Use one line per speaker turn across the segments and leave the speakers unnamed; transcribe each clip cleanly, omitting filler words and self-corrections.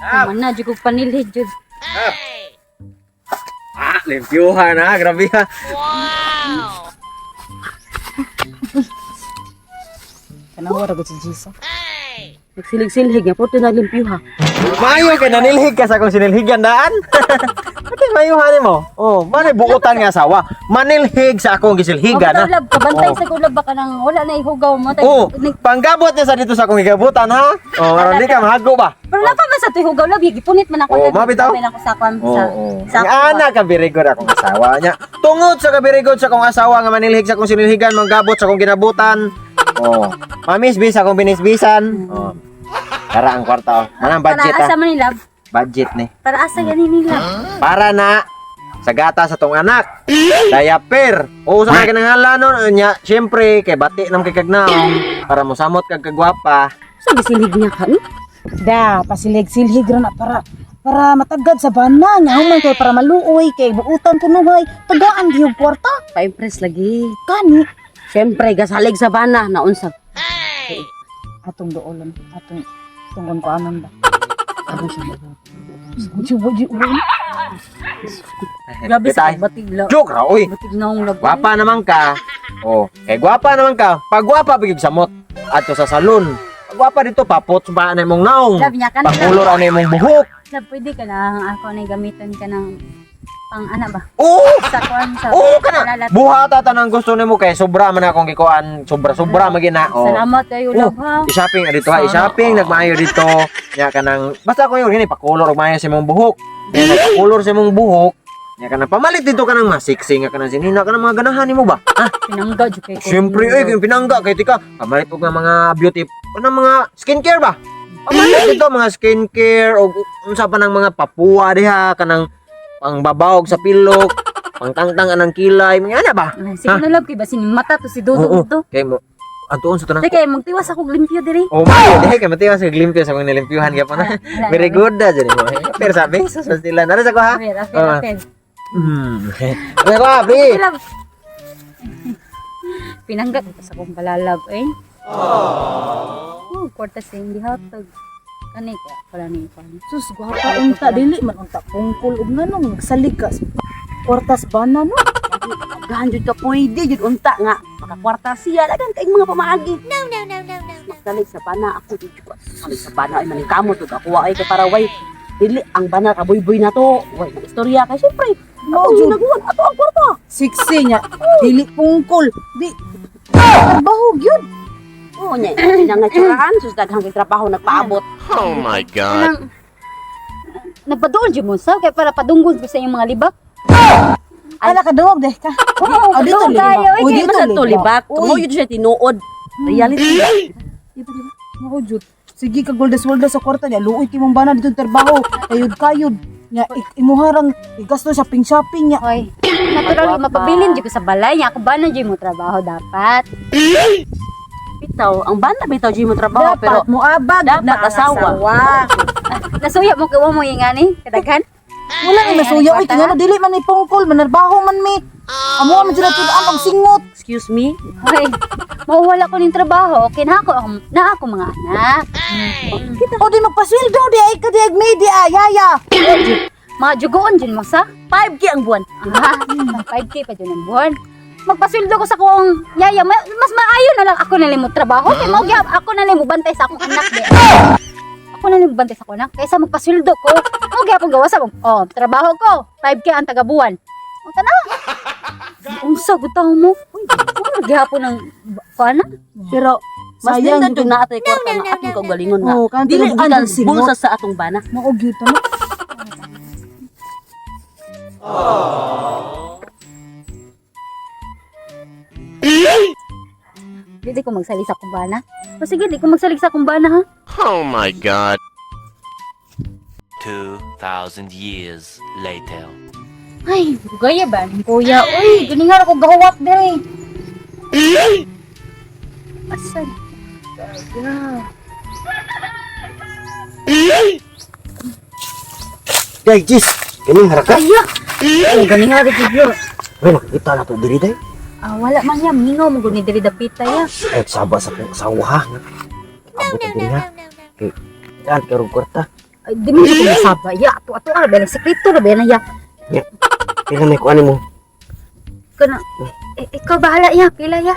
Man na jud kog panilhig jud.
Ah, limpyuhan ha, grabe ha.
Kanang wala ko si Jisa.
Nagsilig-silhig nga puto na limpyo ha.
Maayo kay nanilhig ka sa akong sinilhigan daan. Ate maayuhan nimo. Oh, manay buotan nga asawa. Manilhig sa akong gisilhigan ha.
Oh, lab, kabantay
Oh.
sa kulab ba ka nang wala na ihugaw mo.
Oh, panggabot niya sa dito sa akong gigabutan ha. Oh, aron di ka mahago ba?
Pero napa man sa tuhugaw lab, gipunit man ako.
Oh,
Lab.
mabitaw.
Sabi na ako sa kwan
Oo.
sa sa
Ang ana ka very good akong asawa niya. Tungod sa ka very good sa akong asawa nga manilhig sa akong sinilhigan, manggabot sa akong ginabutan. Oh, mamisbis akong binisbisan. Oh. Tara ang kwarta oh. Manang budget
Para
ha.
asa man ni lab?
Budget ni.
Para asa gani ni lab?
Para na sa gata sa tong anak. Diaper. O sa mga kinangala nun, nya, syempre kay bati nam kay kagnaong para mosamot kag kagwapa.
Sa gisilhig niya ka no?
Da, pasilig-silhig ra na para para matagad sa bana nya human kay para maluoy kay buutan kunuhay tagaan gihog kwarta
Pa-impress lagi.
kani
Siyempre gasalig sa bana naunsa.
Atong doolon atong tungkon ko anon ba.
Ano siya?
Guji guji ulo.
Grabe sa
Bitay.
batig la.
Joke ra oy.
Batig na akong lab.
Gwapa naman ka. Oh, kay gwapa naman ka. Pag gwapa bigig samot adto sa salon. Pag gwapa dito papot pa na imong naong.
Lab niya ka na.
Pakulor ang imong buhok.
Lab, pwede ka na ako na gamiton ka ng pang ana ba?
Oo!
Sa kwan sa
Oo ka na.
lalat.
Buhata tanang gusto nimo kay sobra man akong gikuan, sobra-sobra magina. Oh.
Salamat kayo
Oh,
lab ha.
I-shopping dito ha, i-shopping nagmaayo dito. Nya ka nang basta ko yun gini pakulor og maayo sa imong buhok. Nya pakulor sa imong buhok. Nya ka nang pamalit dito ka nang masiksi nga ka nang sinina ka nang mga ganahan nimo ba? Ha?
Pinangga jud kay ko.
Siyempre oy, kay pinangga kay tika. Pamalit og nga mga beauty kanang mga skincare ba? Pamalit dito mga skincare og unsa pa nang mga papuwa diha kanang pangbabawog sa pilok, pangtangtang anang kilay, mga ana ba?
Ay, sige na lab kay basin mata to si Dudong
Oo.
to.
Kay mo antuon sa tanang.
Kay magtiwas ako og limpyo diri.
Oh my, dahil kay matiwas sa limpyo sa mga nilimpyuhan gyapon na. Very good na dyan mo. Pero sabi, sa sila. Nara sa ko ha?
Apel, apel,
Ah.
apel.
Ano ko ha, pre?
Lab. Pinangga ko sa akong balalab eh. Oh, kwarta sa hindi hatag. Kani ka pala ni pan.
Sus gwapa unta dili man unta pungkol ug nganong nagsalig ka sa kwarta sa bana no.
Gahan jud ka pwede jud unta nga makakwarta siya dagan kay mga pamaagi. No no no no no. Magsalig sa bana ako jud ko. Salig sa bana ay maningkamot jud ako ay kay para way dili ang bana kabuyboy na to. Way ng istorya kay syempre.
Mao
Ako
jud.
naguan ato ang kwarta.
Siksi nya dili pungkol di trabaho gyud.
Oo nya, pinangatsurahan sus daghang kay trabaho nagpaabot.
Oh my God.
Kanang nagpaduol jud mo sa kay para padunggon ko sa inyong mga libak.
Ala ka duwag deh ka.
Oo,
Ah, dito
duol
libak.
tayo.
Uy,
Uy, kay
dito
Mas ato
libak.
libak.
Uy.
Mo yun siya tinuod. Reality. Di ba, di ba?
Mao jud. Sige ka goldas waldas sa kwarta niya, luoy kay mong bana dito trabaho. Kayod kayod. Nya imuharang igasto shopping shopping niya.
Hoy, natural mapabilin jud ko sa balay nya ako ba na jud mo trabaho dapat.
Bitaw, ang bana bitaw jud mo trabaho
Dapat
pero
moabag
dapat
na ang
asawa.
Nasuya mo kay wa mo ingani kadaghan.
Wala ni nasuya oy kay ngano dili man ni pungkol, manarbaho man mi. Amo man jud tud ang singot.
Excuse me.
Hoy, mawala ko ning trabaho, kinako ako na ako mga anak.
O di magpasweldo di ay ka di ag may di ay yaya.
Mga jugoon jud mo sa.
5K ang buwan.
Ah, 5K pa jud ang buwan. Magpasweldo ko sa kuong yaya, mas maayo na lang ako na lang mo trabaho kay mao gyud ako na lang mo bantay sa akong anak di. Ako na lang mo bantay sa akong anak kaysa magpasweldo ko. Mao gyapon gawa sa oh, trabaho ko, 5K ang tagabuwan. O tanaw. Unsa gud mo? Uy, wala gihapon ang kuana?
Pero mas
Sayang
nindot jud na atay kwarta nga atong kaugalingon nga.
Oh, kanang
Dili
tinuod
gikan
ang singot.
bulsa sa atong bana.
Mao gyud to no.
Di ko magsalig sa kumbana. O sige, di ko magsalig sa kumbana ha.
Oh my God. 2,000 years later.
Ay, gaya ba ning kuya? Uy, ganingar ako gahuwat dire. Asan? Gaya.
Day, Jis! Ganing haraka.
Kaya! Oh, ganingar ako gyud.
Uy, nakikita na to diri day.
Ah, wala man niya mingaw mo gud ni diri dapita ya.
Ay, saba sa kong asawa ha. Abot ang diri ha. Kay, daan karong kwarta.
Ay, di mo ko masaba ya. Ato ato ara ba sekreto ra ba na ya.
Nya. Pila may kuan mo?
Kana eh, ikaw bahala ya, pila ya.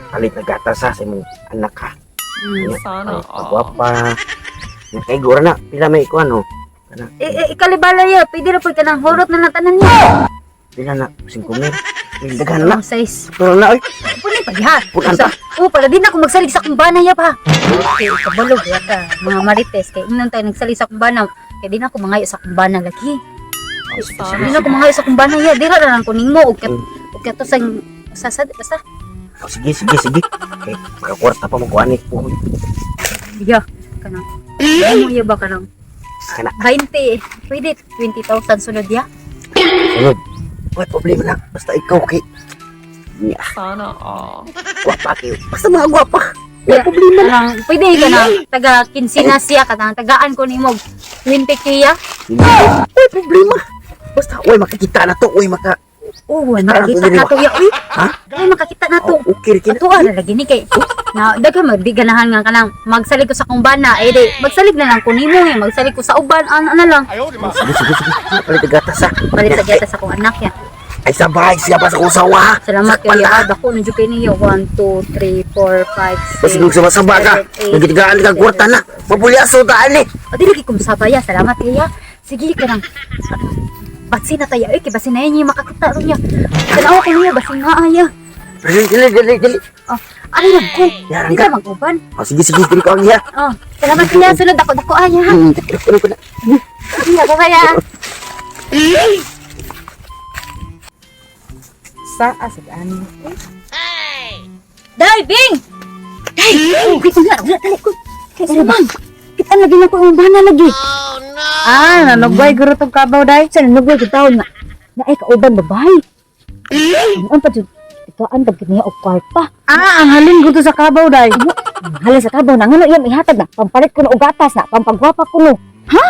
Palit na gatas ha sa imong anak ha.
Sana
Ay, pagwapa. Nya kay gura na pila may kuan oh.
Eh, eh ikalibala ya, pwede ra pud kanang horot na lang tanan niya.
Pila na 5,000. Uy, daghan na.
Ang size.
Pero na oy.
Puni pa ya.
Punan ta.
Oo, para din ako magsalig sa kumbana ya pa. Kay kabalog ya ka, mga marites kay ingnon tayo nagsalig sa kumbana. Kay di na ako mangayo sa kumbana lagi.
Oh,
Di na ako mangayo sa kumbana ya, dira ra lang kuning mo og kat og kato sa sa basta.
Oh, sige, sige, sige. Kay makakwarta pa mo kuan eh. Uy,
Ya, kanang. Ano ya ba kanang?
Kana.
20, pwede 20,000 sunod ya.
Sunod. Uy, problema lang. Basta ikaw kay Nya,
Sana all.
gwapa kayo. Basta mga gwapa. Wala
Ya,
problema.
Kanang, pwede ka na taga 15 na siya kanang tagaan ko nimo 20K ya.
Uy, problema. Basta, uy, makikita na to. Uy, maka...
Oo,
Parang
makakita
pwede
na to ya. Uy.
Ha?
Uy, makakita na to.
Oh, okay, rin.
Ato ara lagi ni kay na daghan man di ganahan nga kanang magsalig ko sa akong bana eh di magsalig na lang ko nimo eh magsalig ko sa uban ano na lang.
Sige, sige, sige. Palit ang gatas ha.
Palit sa gatas akong anak ya.
Ay, sabay. Siya pa sa kusawa ha.
Salamat
Sakpan
kay
na.
ya. Dako na jud kay niyo 1 2 3 4 5 6.
Basta nung sumasaba ka. Nagitigaan ka kwarta na. Mapulyaso taan eh.
O dili kay kumsaba ya. Salamat kay ya. Sige ka nang batsi na tayo. Ay, kay basin na yun yung makakita ron niya. Tanawa ko niya, basin nga ay.
Dali, dali, dali, dali.
Oh, ano lang ko?
Yaran
Di
ka.
ka mag-uban.
Oh, sige, sige. Dali ko ang iya.
Oh, salamat kaya. Sunod ako, dako ay ha.
Kunin ko na.
Iya, ko kaya.
Sa asad ani.
Diving! Day! Uy, ko na, wala dali ko. Kay man. Kita lagi na ko ang bana lagi.
Ah, nanugway guro tong kabaw day.
Sa nanugway ko taon nga. Naay kauban babae. Ang pa jud. Kaan pag niya og kwarta.
Ah, ang halin gusto sa kabaw day.
Hala sa kabaw na ngano iyang ihatag na pampalit ko na og gatas na pampagwapa ko no. Ha?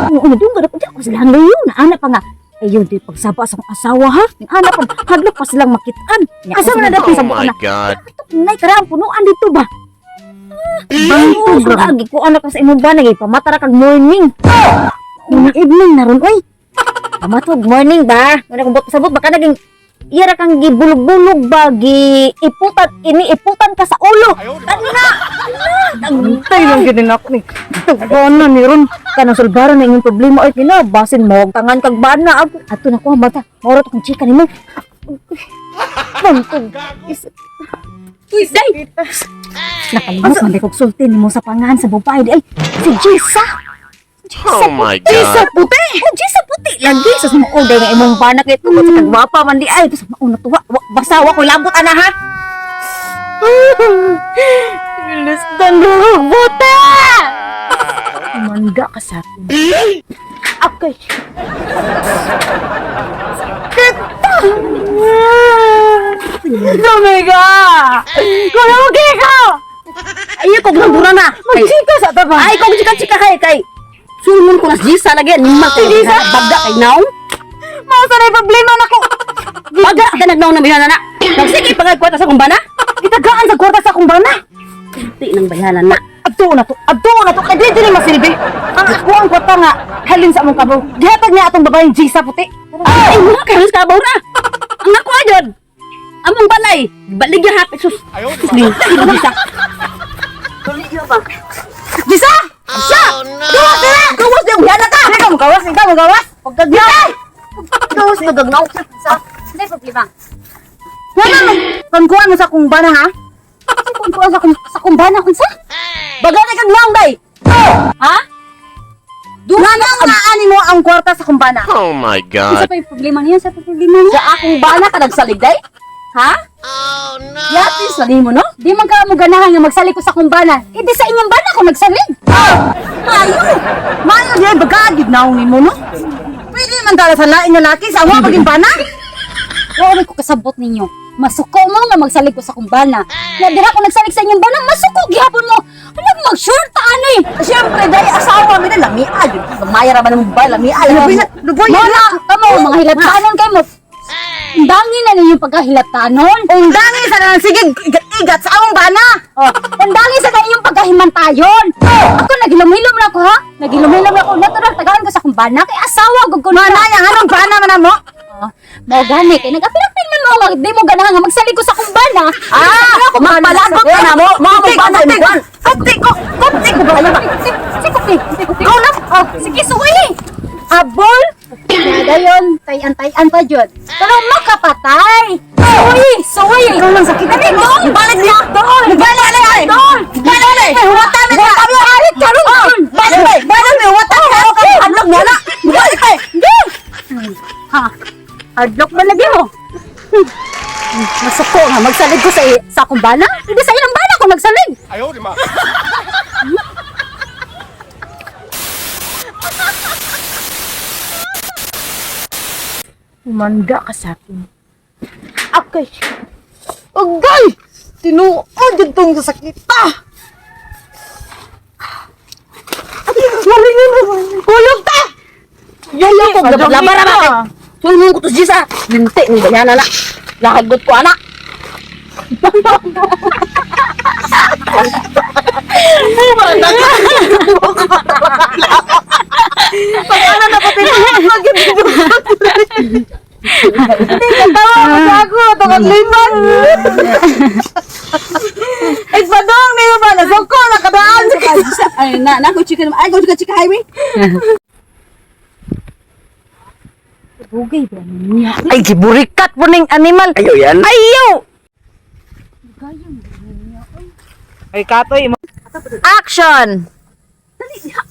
Ano dungga ko di ako sila luyo na ana pa nga. Ayun di pagsaba sa akong asawa ha. Ang ana pa hadlok pa silang makitaan. Asa man na dapat
Oh
sa
my
na.
God.
Nay karaang punuan dito ba? Bangko lagi ko anak sa imong banay pamata ra kag morning. Morning evening na ron oy. Pamatog morning ba? Ngano kung sabot baka naging iya ra kang gibulog-bulog ba gi iputan ini iputan ka sa ulo. Kana.
Antay lang gid ako ni. Tugana ni ron
Kanang sulbaran na inyong problema ay kina basin mo tangan kag bana ako ato na ko ang bata. Mauro to kung chika nimo. Bantog. Is
Uy, day!
Nakalimot man kog sulti nimo sa pangahan sa babae di ay si Jisa.
Oh my
Jisa
God.
puti. Oh, Jisa puti lagi sa mao day nga imong bana kay tungod sa kagwapa man di ay sa mao natuwa. Basta wa ko labot ana ha. Lustan buta. Mangga ka sa akin. Okay.
Lumega! Kung ka!
Ay, kog nabura na.
Magchika sa taba.
Ay, kog chika-chika kay kay. Sulmon ko na si Jisa lagi. Nima kay Jisa. Bagda kay naong.
Mao sa nay problema nako.
Baga ka nagnaong na bayhanan na. Nagsige pa kwarta sa kumbana.
Gitagaan sa kwarta sa akong bana.
Di nang bayhanan na.
Adto na to. Adto na to. Kay di dili masilbi. Ang ako ang kwarta nga halin sa among kabaw. Gihatag niya atong babaeng Jisa puti.
Ay, mga kayo sa kabaw na. Ang ako ayun. Among balay. Baligya hapit sus. Sus, Jisa.
Jisa! Jisa! Gawas na!
Gawas na yung ka!
Hindi ka mo gawas, hindi ka mo gawas. Pagkagnaw.
Gawas na gagnaw.
Sa, hindi problema.
Wala man. Pangkuan mo sa akong bana ha?
Kung kuan sa kumbana unsa?
Bagay kag naong day. Ha?
Nanang naani mo ang kwarta sa akong bana.
Oh my
Unsa
God.
pa yung problema niya? Sa problema niya?
Sa akong bana ka nagsalig day? Ha? Oh no. Yati sa nimo no?
Di man ka mo ganahan nga magsalig ko sa kumbana. Eh di sa inyong bana ko nagsalig.
Maayo. Maayo diyan baga gid naong nimo no. Pwede man dala sa lain nga laki sa amo paging bana.
Wa man ko kasabot ninyo. Masuko mo nga magsalig ko sa kumbana. Na dira ko nagsalig sa inyong bana, masuko gihapon mo. Alam mag sure ta ani.
Siyempre day asawa mi na lami ayun. Maya ra man mo ba lami
Luboy na, luboy na.
Wala kamo mga hilatanon kay mo. Undangin na ninyo pagkahilatanon.
Undangi sa nang sige igat-igat sa among bana.
Oh, undangin sa inyong pagkahimantayon. Ako naghilom-hilom na ako ha. Nagilom-hilom ako natural tagaan ko sa akong bana kay asawa gud ko na.
Manaya anong bana man mo?
Oh, mao gani kay nagapil-apil man mo nga di mo ganahan nga magsalig ko sa akong bana.
Ah, magpalagot ka na mo. Mo mo bana mo kwan.
Kunti ko, kunti ko ba?
Sige, sige. Go na. Oh, sige suway. Abol. Dayon, tayan-tayan pa jud. Pero makapatay. Suway, suway.
Ikaw lang sakit.
Dali, doon.
Balik niya.
Doon.
Balik na.
Doon.
Balik na.
Huwatan na. Arit karon doon.
Balik na. Balik na. Huwatan na. Hadlok na na. Balik na.
Ha. Hardlock ba lagi mo? Masuko nga magsalig ko sa akong bana. Hindi sa ilang bana ko nagsalig.
Manda ka sa akin. Akay. Agay! Tinuod yung tong sakita.
Hulog ta. Yaya ko labar na kay. Sulmong ko to Jisa. Linti ni bayana na. Lahagot ko ana.
Ako, tungkol liman. Ipadong niyo ba? Nasuko, nakadaan.
Ay na na ko chicken. Ay ko chicken highway.
Bugay ba niya?
Ay, giburikat po ning animal.
Ayo yan.
Ayaw! Ay, katoy. Action!
Dali diha.